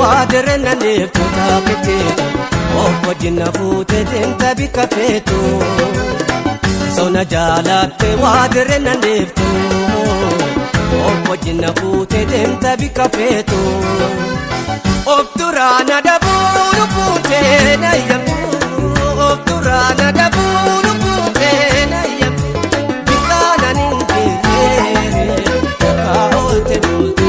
Waadirra neeftu taapiteetu obbo jinna fuutee deemta bikka feetu. Sona jaalatte waadirra neeftu obbo jinna fuutee deemta bikka feetu. Of duraana dabuu lubbuutee na yammuu of duraana dabuu lubbuutee na yammuu bikkaana ni jirree takka oolte bultu.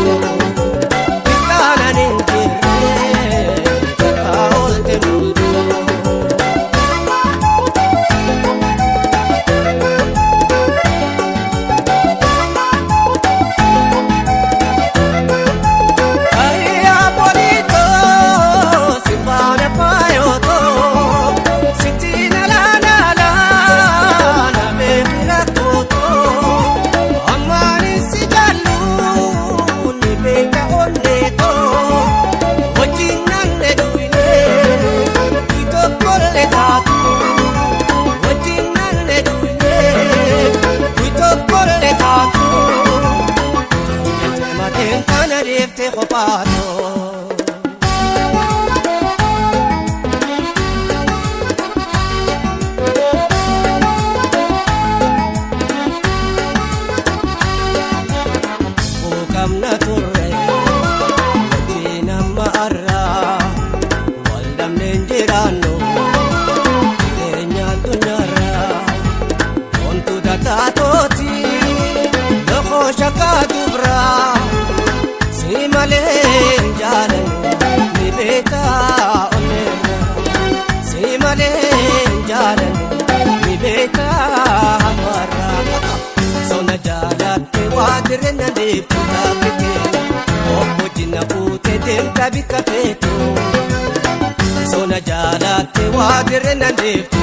Sona jaalatte waadirra neeftu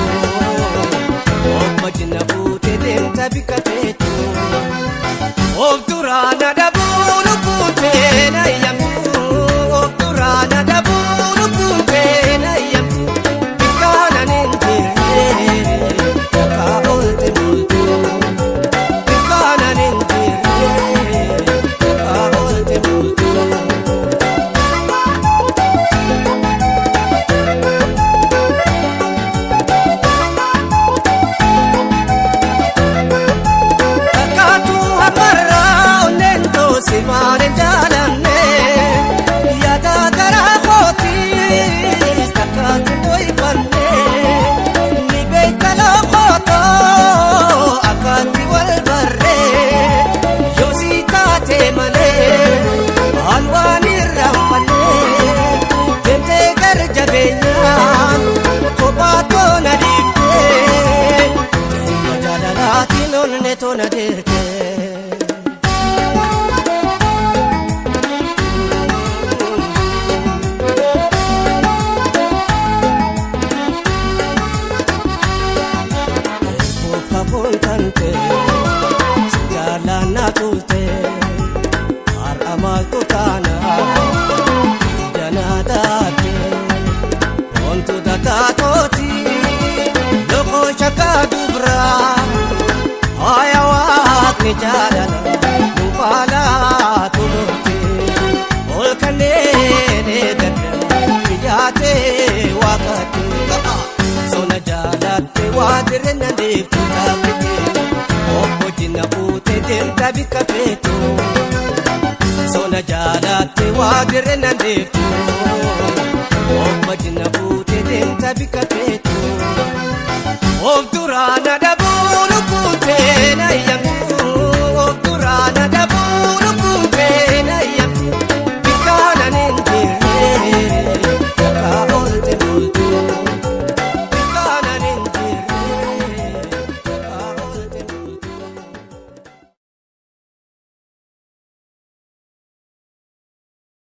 obbo jinna fuutee deemta bikka feetu. Of duraana dabuu lubbuutee na yammuu of duraana dabuu lubbuutee na yammuu bikkaana ni jirree takka oolte bultu bikkaana ni jirree takka oolte bultu. Simaane jaalanne yaada garaa kootiis takkaatti doyfanne ni beekta loqotoo akkaatti wal barree yoo si taate malee waan waan irraanfanne deemtee gara jabeenyaan kophaa toona dhiiftee jireenya jaalalaatiin onne toona deerte. Jaalala nuufaalaa toloote ol kanneen eegadda biyyaatee waaqaatti sona jaalatte waadirra neeftu taapite obbo jinna fuutee deemta bikka feetu sona jaalatte waadirra neeftu obbo jinna fuutee deemta bikka feetu. Of duraana dabuu lubbuutee na yammuu.